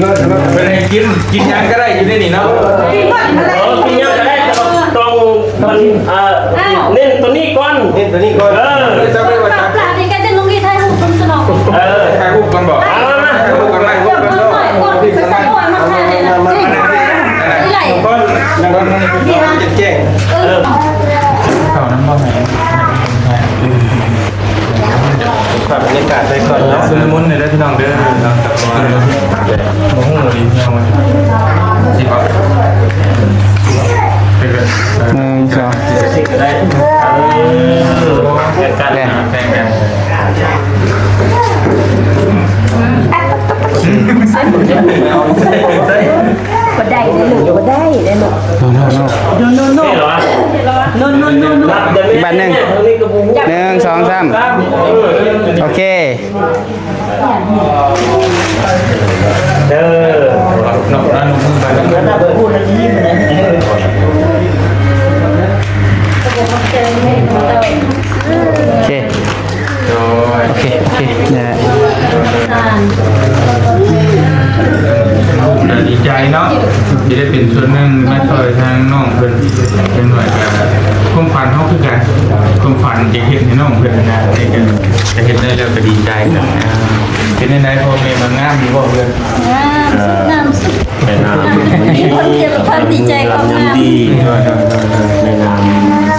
ເພິ່ນໃຫ້ກິນ ກິນຫຍັງກໍໄດ້ຢູ່ໃນນີ້ເນາະ. ເອີ ກິນຫຍັງກໍໄດ້ ແຕ່ວ່າຕ້ອງ ມັນ ເອີ ເນັ້ນຕົວນີ້ກ່ອນ ເນັ້ນຕົວນີ້ກ່ອນ. ເອີ ເຈົ້າໄດ້ວ່າ ປາບນີ້ກໍຈະລົງທີ່ຖ່າຍຮູບເບິ່ງຊະເນາະ. ເອີ ຖ່າຍຮູບກ່ອນບໍ? ເອົາມາ ຖ່າຍຮູບກ່ອນ ຖ່າຍຮູບກ່ອນເນາະ. ກ່ອນຊິໃສ່ກ່ອນມາຖ່າຍນີ້ນະ ນີ້ ນີ້ໄຫຼ ກ່ອນ ກ່ອນ ແຈ້ງ ເອີ ເຂົ້ານຳບໍ່ແມ່? ພາບບັນຍາກາດໄວ້ກ່ອນເນາະ ຊຸນລະມຸນເດີພີ່ນ້ອງເດີເນາະ. ບໍ່ຮູ້ອີ່ຫຍັງວ່າຊິບອກ ໜຶ່ງ ສອງ ແລະ ບໍ່ໄດ້ເດ້ລູກ ບໍ່ໄດ້ເດ້ລູກ. ໂນ ໂນ ໂນ ໂນ ໂນ ໂນ ໂນ ໂນ ໂນ ອີກບາດໜຶ່ງ ໜຶ່ງ ສອງ ສາມ ໂອເຄ. ເດີ ໂອເຄ ໂອເຄ ໂອເຄ ນັ້ນແຫຼະ. ດີໃຈເນາະ ທີ່ໄດ້ເປັນສ່ວນໜຶ່ງມາຊ່ອຍທາງນ້ອງເພິ່ນຈັກໜ້ອຍ. ກໍຄວາມຝັນເຮົາຄືກັນ ຄວາມຝັນຈະເຮັດໃຫ້ນ້ອງເພິ່ນນະ ໄດ້ກໍ ກໍເຮັດໄດ້ແລ້ວກໍດີໃຈ. ເປັນຈັ່ງໃດ ພໍ່ແມ່ມາງາມຢູ່ບໍ່ເພິ່ນ? ງາມສຸດ ງາມສຸດ ແມ່ນາມ ມີຄວາມເປັນຄວາມດີໃຈຄວາມງາມ ໂດຍ ໂດຍ ໂດຍ ໂດຍ ແມ່ນາມ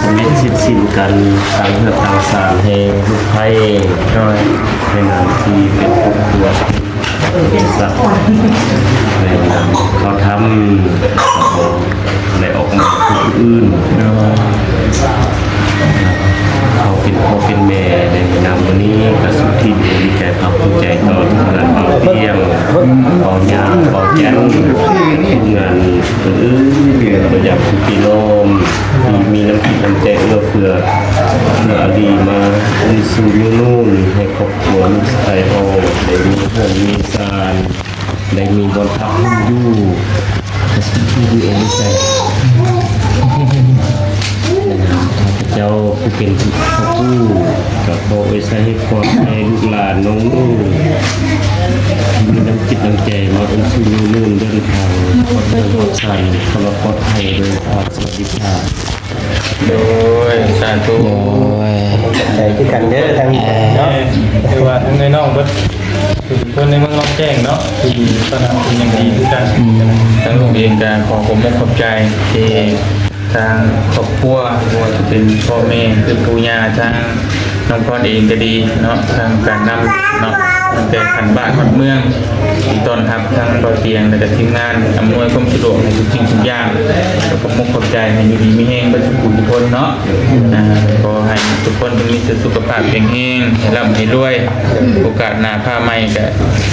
ສຳເລັດເສັດສິ້ນການສ້າງເຮືອນສ້າງຊານໃຫ້ລູກໄພ ໂດຍ ແມ່ນາມທີ່ເປັນຄອບຄົວ ເປັນສັດ ແມ່ນາມເຂົ້າຖ້ຳ ແລະ ອອກມາຄືຜູ້ອື່ນ ໂດຍ ເຮົາເປັນພໍ່ເປັນແມ່ໃນນາມມື້ນີ້ ກໍສຸດທີ່ດີໃຈ ພາກພູມໃຈຕໍ່ທາງດ້ານເບົາຕຽງ ເບົາຍາ ເບົາຈັນ ທີມງານອື່ນໆ ບໍ່ຢາກຄືພີ່ນ້ອງທີ່ມີນ້ຳຈິດນ້ຳໃຈເອື້ອເຟື້ອ ເອື້ອອາລີມາອຸດໜູນໜູນໃຫ້ຄອບຄົວລູກສະໃພ້ເຮົາໄດ້ມີເຮືອນມີຊານ ໄດ້ມີບ່ອນພັກຢູ່ ກໍສຸດທີ່ດີໃຈ. ຂ້າພະເຈົ້າຜູ້ເປັນພໍ່ຜູ້ ກໍຂໍອວຍໄຊໃຫ້ພອນໃຫ້ລູກຫຼານນ້ອງໜູ່ ທີ່ມີນ້ຳຈິດນ້ຳໃຈມາອຸດໜູນເດີນທາງປອດເຮືອນປອດຊານ ເຂົ້າມາປອດໄພໂດຍສະຫວັດດີພາບ. ໂດຍ ສາທຸ ໂດຍ ຂອບໃຈຄືກັນເດີ ທາງນີ້ເນາະ ຖືວ່າທັງເອື້ອຍນ້ອງເບິດທຸກຄົນໃນເມືອງລ້ອງແຈ້ງເນາະ ທີ່ຕ້ອນຮັບເປັນຢ່າງດີຄືກັນ. ອືມ ທາງລູກເອງກໍຂໍຂອບອົກຂອບໃຈທີ່ທາງຄອບຄົວ ບໍ່ວ່າຈະເປັນພໍ່ແມ່ ຄືປູ່ຍ່າ ທາງນ້ອງພອນເອງກໍດີເນາະ ທາງການນຳເນາະ ຕັ້ງແຕ່ຂັ້ນບ້ານຮອດເມືອງ ທີ່ຕ້ອນຮັບທາງບ່າວຕຽງ ແລະກະທີມງານ ອຳນວຍຄວາມສະດວກໃຫ້ທຸກສິ່ງທຸກຢ່າງ. ກໍຂໍຂອບອົກຂອບໃຈ ໃຫ້ຢູ່ດີມີແຮງເບິດທຸກຜູ້ທຸກຄົນເນາະ. ອ່າ ຂໍໃຫ້ທຸກຄົນມີສຸຂະພາບແຂງແຮງ ໃຫ້ລ່ຳໃຫ້ລວຍ. ໂອກາດໜ້າຟ້າໃໝ່ກະ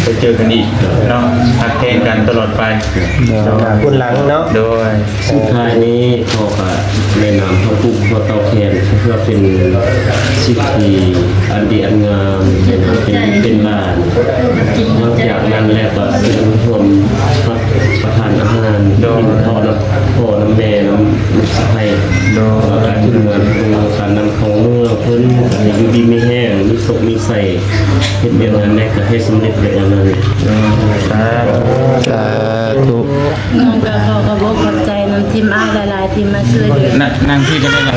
ໄປເຈີກັນອີກເນາະ. ຮັກແພງກັນຕະຫຼອດໄປ. ໂດຍ ໜ້າຄຸນຫຼັງເນາະ. ໂດຍ. ສຸດທ້າຍນີ້ ຂໍກະແນະນຳເຮົາປູກເຂົ້າເຕົາແຄນ ເພື່ອເປັນສິດທິອັນດີອັນງາມ ເປັນ ເປັນຫຼານ. ນອກຈາກນັ້ນແລ້ວກໍເຊີນຮວມຮັບປະທານອາຫານ ໂດຍ ກິນເຂົ້ານຳພໍ່ນຳແມ່ນຳລູກສະໃພ້ ໂດຍ ແລ້ວກໍທີມງານ ການນຳເຂົ້າເມືອເພິ່ນ ໃຫ້ຢູ່ດີມີແຮງ ມີໂຊກມີໄຊ ເຮັດວຽກງານໃດກໍໃຫ້ສຳເລັດວຽກງານນັ້ນ. ສາທຸ ສາທຸ. ນ້ອງກໍຂໍຂອບອົກຂອບໃຈນຳທີມອ້າຍຫຼາຍໆ ທີ່ມາຊ່ວຍເຫຼືອ. ນ- ນັ່ງພີ້ກໍໄດ້ລະ.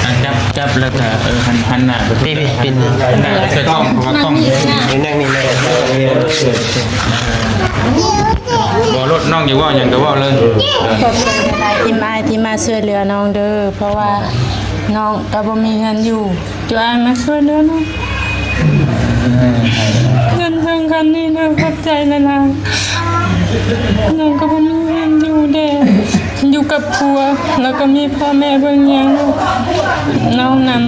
ອ່ະ ຈັບ ຈັບແລ້ວກໍ ເອີ ຫັນ ຫັນໜ້າໄປພີ້ ເປັນ ຫັນໜ້າໄປໃສ່ກ້ອງ ເພາະວ່າກ້ອງ ນັ່ງນີ້ ນັ່ງນີ້ ບໍ່ໂລດ ນ້ອງຢາກເວົ້າຫຍັງກໍເວົ້າເລີຍ. ຂອບໃຈຫຼາຍໆ ທີມອ້າຍທີ່ມາຊ່ວຍເຫຼືອນ້ອງເດີ ເພາະວ່ານ້ອງກໍບໍ່ມີເຮືອນຢູ່. ເຈົ້າອ້າຍມາຊ່ວຍເຫຼືອນ້ອງ ເງິນເຖິງຄັນນີ້ເດີ ຂອບໃຈຫຼາຍໆ. ນ້ອງກໍບໍ່ມີເຮືອນຢູ່ແດ່ ຢູ່ກັບຜົວ ແລ້ວກໍມີພໍ່ແມ່ເບິ່ງລ້ຽງນ້ອງນຳ.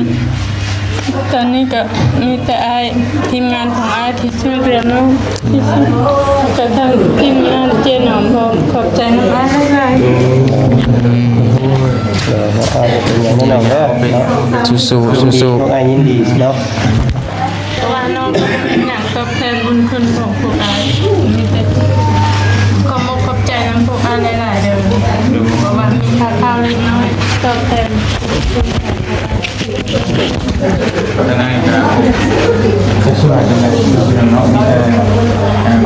ຕອນນີ້ກໍມີແຕ່ອ້າຍ ທີມງານຂອງອ້າຍທີ່ຊ່ວຍເຫຼືອນ້ອງທີ່ສຸດ ແລ້ວກໍທັງທີມງານເຈ້ໜອມພ້ອມ ຂອບໃຈນຳອ້າຍຫຼາຍໆ. ເອີ ເອີ ບໍ່ເປັນຫຍັງເນາະ ເນາະ ສູ້ໆ ສູ້ໆ ນ້ອງອ້າຍຍິນດີເນາະ. ເພາະວ່ານ້ອງກໍບໍ່ມີຫຍັງຕອບແທນບຸນຄຸນຂອງພວກອ້າຍ ມີແຕ່ຂໍຂອບອົກຂອບໃຈນຳພວກອ້າຍຫຼາຍໆເດີ ເພາະວ່າມີຄ່າຂ້າວເລັກນ້ອຍຕອບແທນບຸນຄຸນຂອງພວກອ້າຍ. ທາງນັ້ນກໍບໍ່ຊ່ວຍຈັ່ງໃດເນາະ ມີແຕ່ ອ່າ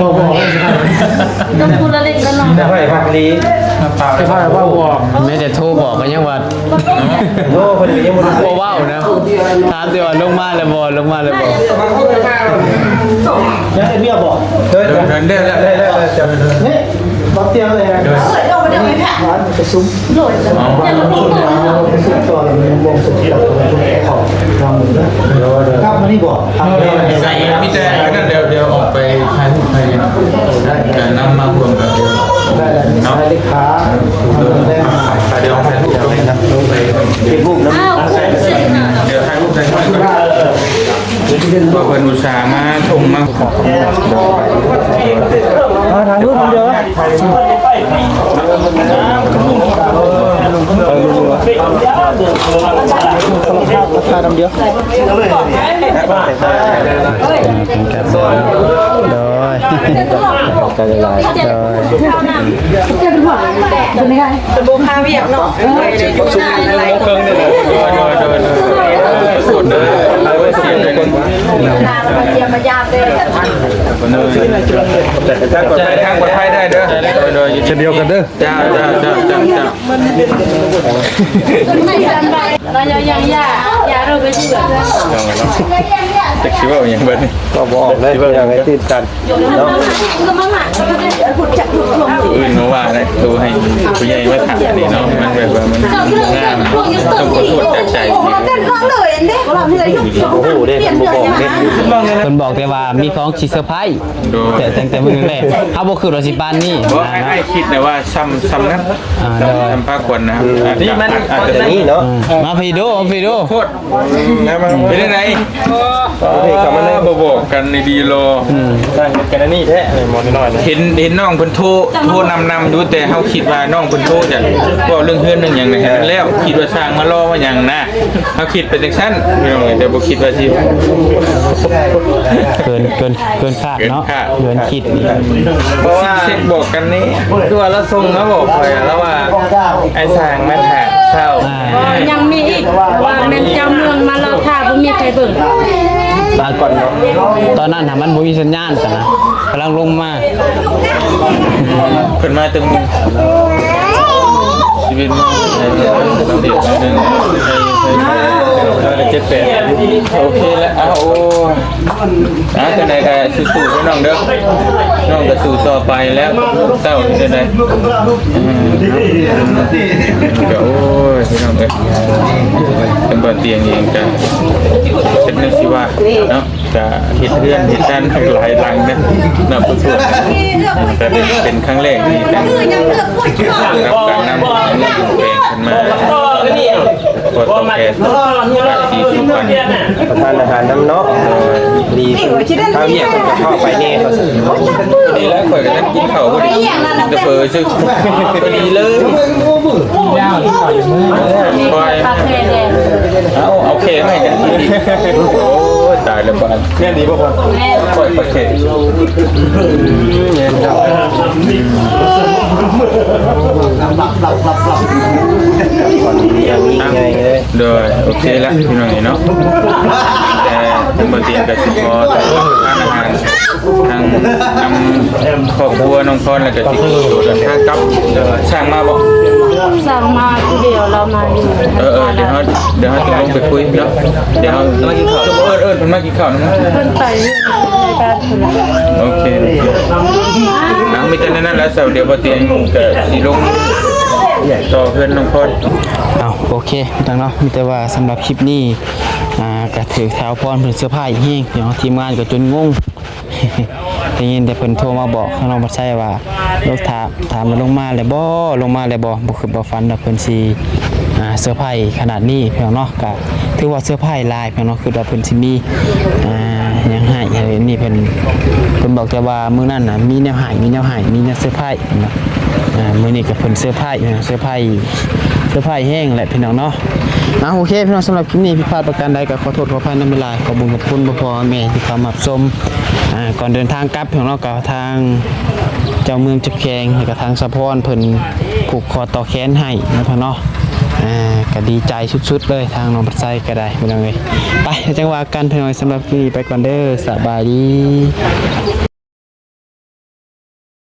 ບໍ່ບອກເລີຍ ນຳຜູ້ລະເລັກລະນ້ອຍ ໄປພັກດີ ໄປພັກບໍ່ບອກ ແມ້ແຕ່ໂທບອກກໍຍັງວ່າ ໂອ້ ເພິ່ນກໍຍັງບໍ່ໄດ້ ບໍ່ເວົ້ານະ ຖາມແຕ່ວ່າລົງມາແລ້ວບໍ່ ລົງມາແລ້ວບໍ່ ຍັງເຮັດວຽກບໍ່ ເດີນ ເດີນ ເດີນ ເດີນ ເດີນ ນີ້ ປັບຕຽງເລີຍ ໂດຍ ມາປະຊຸມ ໂດຍ ປະຊຸມຕໍ່ແລ້ວ ວງສຸດ ກັບມານີ້ບໍ່ ມີແຕ່ນັ້ນ ດຽວ ດຽວອອກໄປຖ່າຍຮູບ ຖ່າຍຫຍັງ ກະນຳມາຮ່ວມກັນ ໄດ້ແລ້ວ ເນາະ ເລຂາ ເດີນ ໄປ ດຽວຖ່າຍຮູບ ເປັນຮູບນຳ ດຽວຖ່າຍຮູບ ຖ່າຍຮູບ ວ່າເພິ່ນອຸດສ່າມາສົ່ງມາ ມາທາງລຸ້ນດຽວ ມານຳດຽວ ໂດຍ ໂດຍ ແຕ່ບໍ່ຄ່າວຽກເນາະ ເອີ ເຈົ້າຢູ່ນານຫຼາຍ ໂດຍ ໂດຍ ໂດຍ ໂດຍ ໂດຍ ມາຢ້ຽມມາຢາມເດີ ເດີນທາງປອດໄພໄດ້ເດີ ໂດຍ ໂດຍ ເຊັ່ນດຽວກັນເດີ ເຈົ້າ ເຈົ້າ ເຈົ້າ ເຈົ້າ ເຈົ້າ ເນາະ ຢ່າ ຢ່າ ຢ່າ ຢ່າເລີຍໄປເຊື່ອ ຈັກຊິເວົ້າຫຍັງບັດນີ້ ເວົ້າບໍ່ອອກເລີຍ ຊິເວົ້າຫຍັງ ພີ່ນ້ອງເອີຍ ຕື່ນຕັນ ເນາະ ອື່ນບໍ່ວ່າແຫຼະ ໂທໃຫ້ຜູ້ໃຫຍ່ມາຖາມນີ້ເນາະ ມັນແບບວ່າມັນບໍ່ງາມ ຕ້ອງຂໍໂທດຈາກໃຈ ບໍ່ຮູ້ເດ້ ເພິ່ນບໍ່ບອກເດ້ ເພິ່ນບອກແຕ່ວ່າມີຂອງຊິເຊີໄພ ໂດຍ ແຕ່ຕັ້ງແຕ່ມື້ແລກ ເຮົາບໍ່ຄິດວ່າຊິປານນີ້ ບໍ່ ອ້າຍ ນະ ອ້າຍຄິດແຕ່ວ່າຊ່ຳ ຊ່ຳນັ້ນ ອ່າ ຊ່ຳ ໂດຍ ຊ່ຳພາຂວັນນະ ອືມ ອາດຈະ ນີ້ມັນ ອາດຈະ ອາດຈະມີເນາະ ເອີ ມາພີ່ດູ ມາພີ່ດູ ໂຄດ ເປັນຈັ່ງໃດ ເອີ ບໍ່ບອກກັນດີໆ ອືມ ສ້າງເຮັດກັນອັນນີ້ແທ້ ໝໍນ້ອຍນະ ເຫັນ ເຫັນນ້ອງເພິ່ນໂທ ໂທນຳໆ ຢູ່ ແຕ່ເຮົາຄິດວ່ານ້ອງເພິ່ນໂທຈະເວົ້າເລື່ອງເຮືອນເລື່ອງຫຍັງໃຫ້ມັນແລ້ວ ຄິດວ່າຊ່າງມາລໍມາຫຍັງນະ ເຮົາຄິດໄປຈັ່ງຊັ້ນ ພີ່ນ້ອງເອີຍ ແຕ່ບໍ່ຄິດວ່າຊິ ເກີນ ເກີນ ເກີນຄາດເນາະ ເກີນຄາດ ເກີນຄິດ ເພາະວ່າຊິເຊັກບອກກັນນີ້ ຄືວ່າລາວສົ່ງມາບອກຂ້ອຍ ລາວວ່າອ້າຍຊ່າງມາຖ້າເຊົ້າ ອ່າ ຍັງມີອີກ ວ່າແມ່ນເຈົ້າເມືອງມາລໍຖ້າ ບໍ່ມີໃຜເບິ່ງ ຕອນນັ້ນນະ ມັນບໍ່ມີສັນຍານຊັ້ນນະ ກຳລັງລົງມາ ເພິ່ນມາແຕ່ໂມງ ສິບເອັດໂມງ ເຈັດແປດ ໂອເຄແລ້ວ ອ້າວ ໂອ້ ອ່າ ຈັ່ງໃດກໍສູ້ໆ ເດີນ້ອງເດີ ນ້ອງກໍສູ້ຕໍ່ໄປແລ້ວ ເຈົ້າເຮັດຈັ່ງໃດ ອືມ ກໍ ໂອ້ຍ ພີ່ນ້ອງເອີຍ ເປັນບ່ອນຕຽງເອງກໍ ຈັກແນວຊິວ່າເນາະ ກໍເຮັດເຮືອນເຮັດຊານຫຼາຍຫຼັງນະ ນັບບໍ່ຖ້ວນ ກໍເປັນຄັ້ງແລກທີ່ ກັບການນຳເຮືອນແປງຂຶ້ນມາ ຂໍຕອບແທນ ພາສີສຸວັນ ປະທານອາຫານນຳເນາະ ດີ ຖ້າວຽກເພິ່ນກໍເຂົ້າໄປແດ່ ພໍດີແລ້ວ ຂ້ອຍກໍນັ່ງກິນເຂົ້າພໍດີ ແຕ່ເຜີຊື່ ພໍດີເລີຍ ຂ້ອຍ ເອົາ ເອົາແຂມາໃຫ້ກັນກິນອີກ ໂອ້ຍ ຕາຍແລ້ວບາດ ແມ່ນດີບໍ່ພໍ່ ແມ່ນ ຂ້ອຍປະເຂດ ແມ່ນ ໂດຍ ໂອເຄລະ ພີ່ນ້ອງເອີຍເນາະ ແຕ່ທາງບ່າວຕຽງກໍຊິຂໍທານອາຫານ ທາງນຳຄອບຄົວນ້ອງພອນ ແລ້ວກໍຊິເດີນທາງກັບ ຊ່າງມາບໍ່? ຊ່າງມາຜູ້ດຽວ ລາວມາຢູ່ ເອີໆ ດຽວເຮົາ ດຽວເຮົາຈະລົງໄປຄຸຍເນາະ ດຽວເຮົາ ເອີ້ນ ເອີ້ນເພິ່ນມາກິນ ເຂົ້ານຳ ເພິ່ນໄປຢູ່ໃນບ້ານພຸ້ນລະ ໂອເຄ ໂອເຄ ເອົາ ມີແຕ່ແນວນັ້ນລະ ສາວ ດຽວບ່າວຕຽງກໍຊິລົງຕໍ່ເຮືອນນ້ອງພອນ ເອົາ ໂອເຄ ພີ່ນ້ອງເນາະ ມີແຕ່ວ່າສຳລັບຄລິບນີ້ ອ່າ ກໍຖືກສາວພອນເພິ່ນເຊີໄພແຮງເນາະ ທີມງານກໍຈົນງົງ ໄດ້ຍິນແຕ່ເພິ່ນໂທມາບອກທາງນ້ອງພັດໄຊວ່າ ລູກຖາມ ຖາມວ່າລົງມາແລ້ວບໍ່ ລົງມາແລ້ວບໍ່ ບໍ່ຄິດບໍ່ຝັນວ່າເພິ່ນຊິ ອ່າ ເຊີໄພຂະໜາດນີ້ ພີ່ນ້ອງເນາະ ກໍຖືວ່າເຊີໄພຫຼາຍ ພີ່ນ້ອງເນາະ ຄິດວ່າເພິ່ນຊິມີ ອ່າ ຫຍັງໃຫ້ ອັນນີ້ເພິ່ນ ເພິ່ນບອກແຕ່ວ່າມື້ນັ້ນນະ ມີແນວໃຫ້ ມີແນວໃຫ້ ມີແນວເຊີໄພ ເນາະ ອ່າ ມື້ນີ້ກໍເພິ່ນເຊີໄພ ເຊີໄພ ເຊີໄພແຮງແຫຼະ ພີ່ນ້ອງເນາະ ອ່າ ໂອເຄ ພີ່ນ້ອງ ສຳລັບຄລິບນີ້ຜິດພາດປະການໃດກໍຂໍໂທດຂໍອະໄພນຳຫຼາຍໆ ຂອບບຸນຂອບຄຸນພໍ່ໆແມ່ໆທີ່ເຂົ້າມາຮັບຊົມ ອ່າ ກ່ອນເດີນທາງກັບ ພີ່ນ້ອງເນາະ ກໍທາງເຈົ້າເມືອງເຈົ້າແຂວງ ແລ້ວກໍທາງສາວພອນເພິ່ນຜູກຄໍຕໍ່ແຂນໃຫ້ເນາະ ພີ່ນ້ອງເນາະ ອ່າ ກໍດີໃຈສຸດໆເລີຍ ທາງນ້ອງພັດໄຊກໍໄດ້ ພີ່ນ້ອງເອີຍ ໄປ ຈັ່ງວ່າກັນ ພີ່ນ້ອງເອີຍ ສຳລັບຄລິບນີ້ໄປກ່ອນເດີ ສະບາຍດີ.